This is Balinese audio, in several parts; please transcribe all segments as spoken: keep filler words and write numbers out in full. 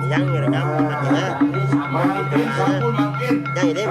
Yang direkam, ya. Yang ini.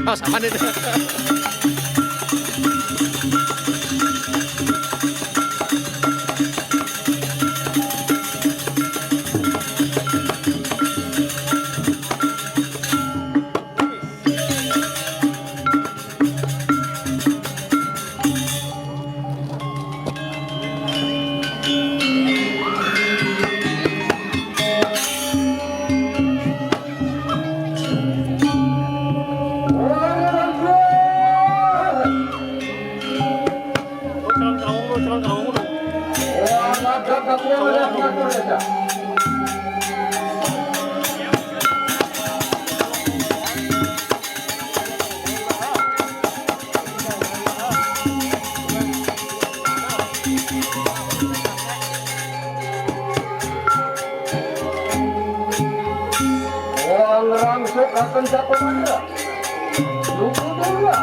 Oh, sama nih. Wong rangsuk akan jago manja. Lugu dulu.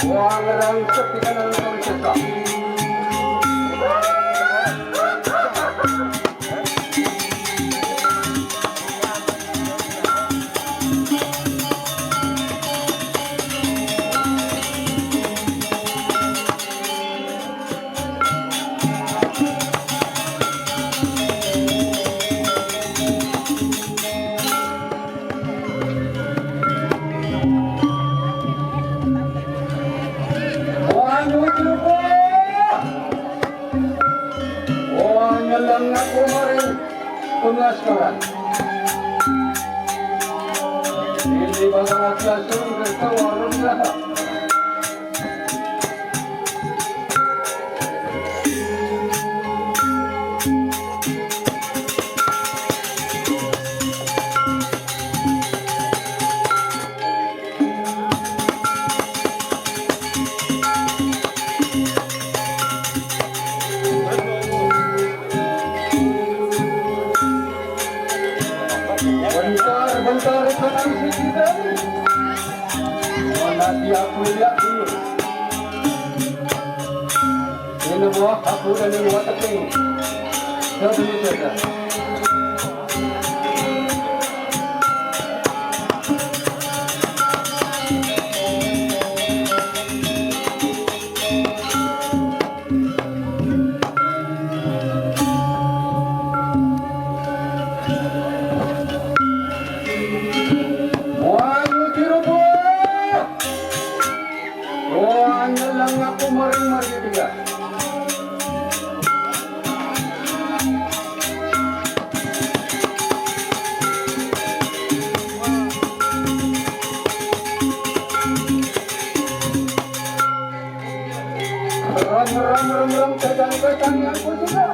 Wong rangsuk di kanan rangsuk. Wah, nyeleng aku mari pengasaran. Ini bagaimana langsung ke warung dah. Bentar, bentar, tenang sedikit. Mana dia kuliah dulu. Ini buah aku dan ini buah teping. Kau dulu saja. Wah, nyuci rubuh. Wah, nyelang aku maring-maring tiga. Ram, ram, ram, ram, tegang, tegang, yang ku suka.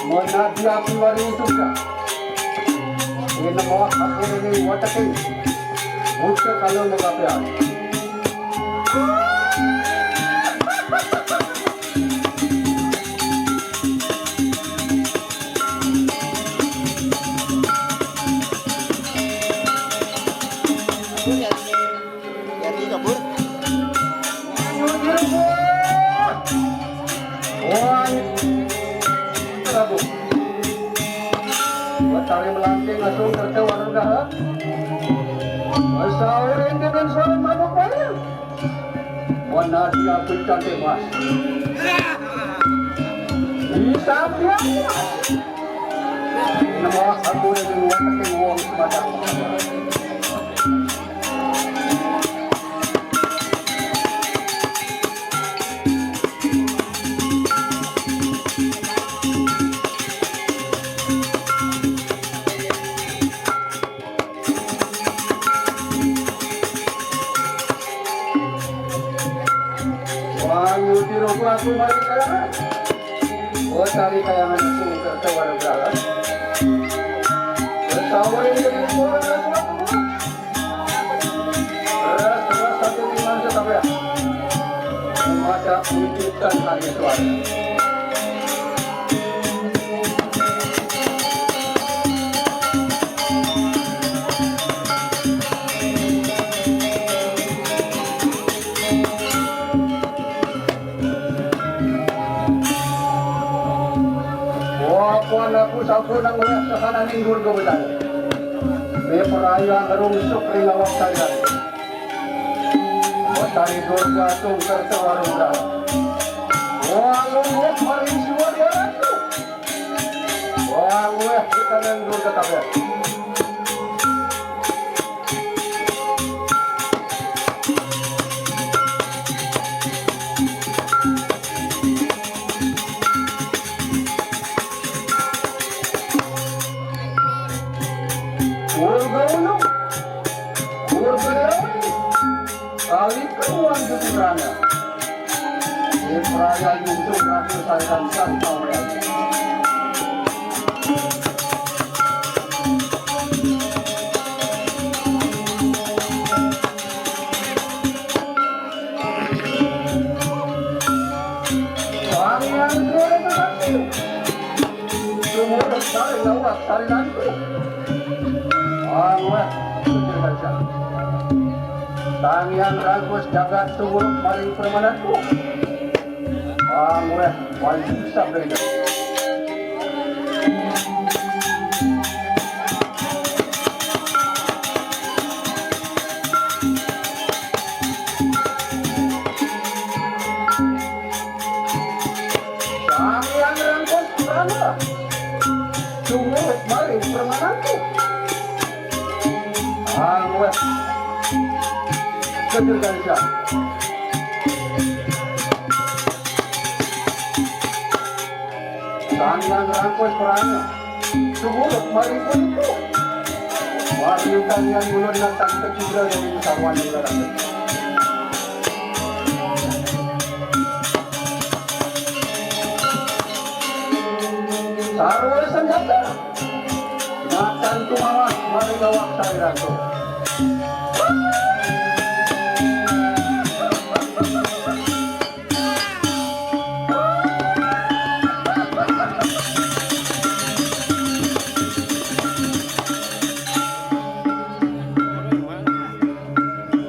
Menadi aku mari suka. Ini mau aku ini watekin. Musuh kalau mau kapian. Jadi kabur. Wah, ini. Kabur. Betari melanting langsung kerja warung dah. Saurin dengan suara madu. Dia berikan tewas. Di samping. Nama aku yang luar, tapi wong sebatang. Wahyu tiru pelaku mari kayangan. Oh, tari kayangan itu tertewar berjalan. Bersama ini jadi suara suatu. Beras, beras satu lima tetap ya. Mata wujudkan hari suara. Wah, kuan aku sampun nang ulah sahana nindur kebetulan. Ini perayaan rungsuk ring awak saya. Batari Durga tungker tewarung dalam. Wah, lungguh maring siwa dia ratu. Wah, weh, kita nang Durga kabeh. Urga ulung, urga lelawai, kalipun wan juturana. Ipraya yuntung ratu sarikan santau. Pangeran Dewata Sakti. Sumur sari lawak sari nantu. Angweh, sujud saja. Tangian ragus jagat sumur maring permananku. Angweh, wali sabda. Sampeyan rangkos purana. Sumurut malih permananku. Angweh. Kejur gancang. Sampeyan rangkos purana. Sumurut malih puntu. Warni tanian ulun nantang kejura dening sawan ulun. Sarwa senjata. Matan tumawah maring awak sariranto.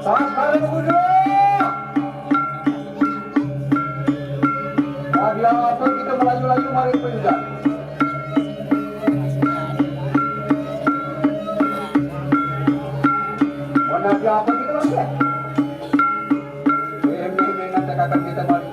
Saskara Buddha. Lagi apa kita melayu-layu mari penjara? Mana lagi apa kita lagi? Ini, ini nanti akan kita mari.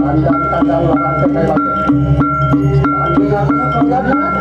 Tandang-tandang larang ke kai bake. Tanding aku nak kau lihat.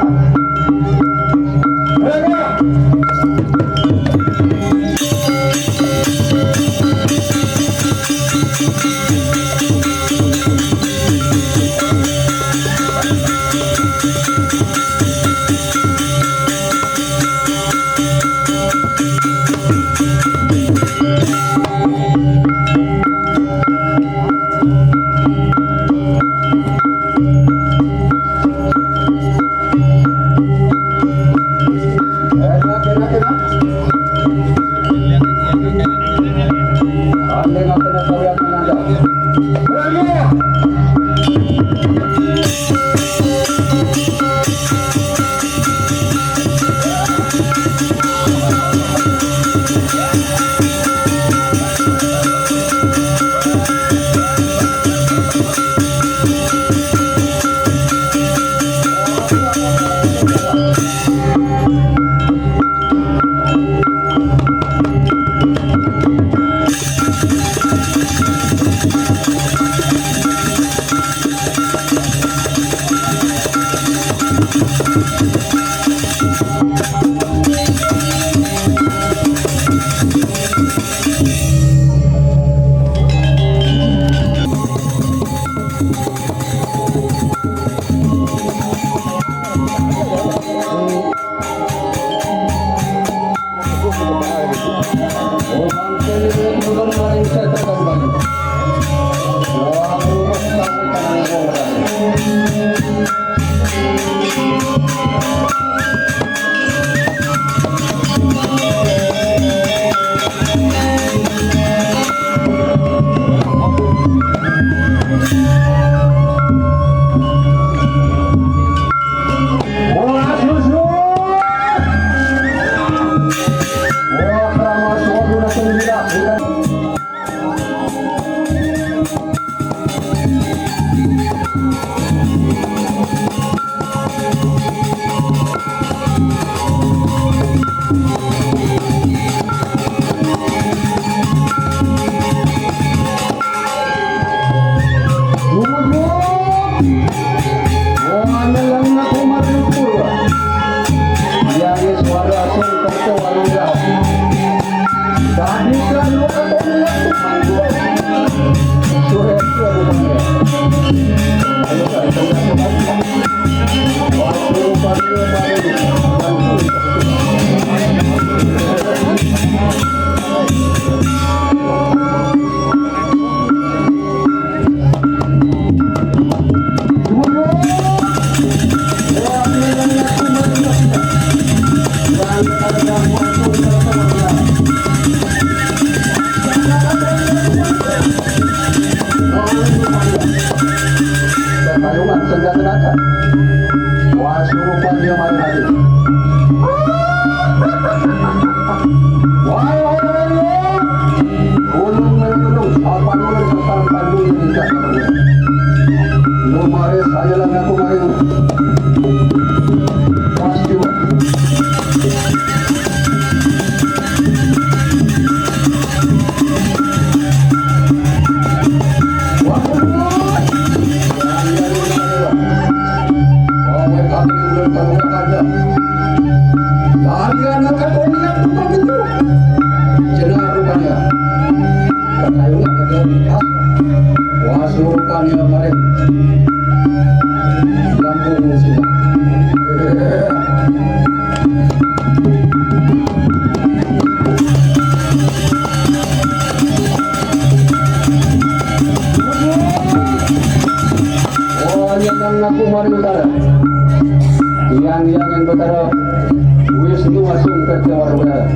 Wah, nyelang aku mati pura. Yang suara asing tertawa rendah. Tadi kan lu kata dia tuh. Sudah itu rupanya. Ayo, kan, tengah-tengah. Waktu rupanya baru. Pertarungan senjata datar. Wah, surupan dia main lagi. Wah, wah, wah, wah. Ulung mengulung, apa dulu tentang Bandung yang tidak pernah. Lu mari, saya lah ngaku mari. Pasti, Wak. Wah, wah, wah, kami udah tahu aja. Kami anak Katolik itu begitu. Jenar rupanya. Katanya ada di kas. Wah, surupannya kemarin. Lambung sih. Oh, yang ngaku mari utara. Yang, yang, yang utara. Wisnu Asung Kerja Warga.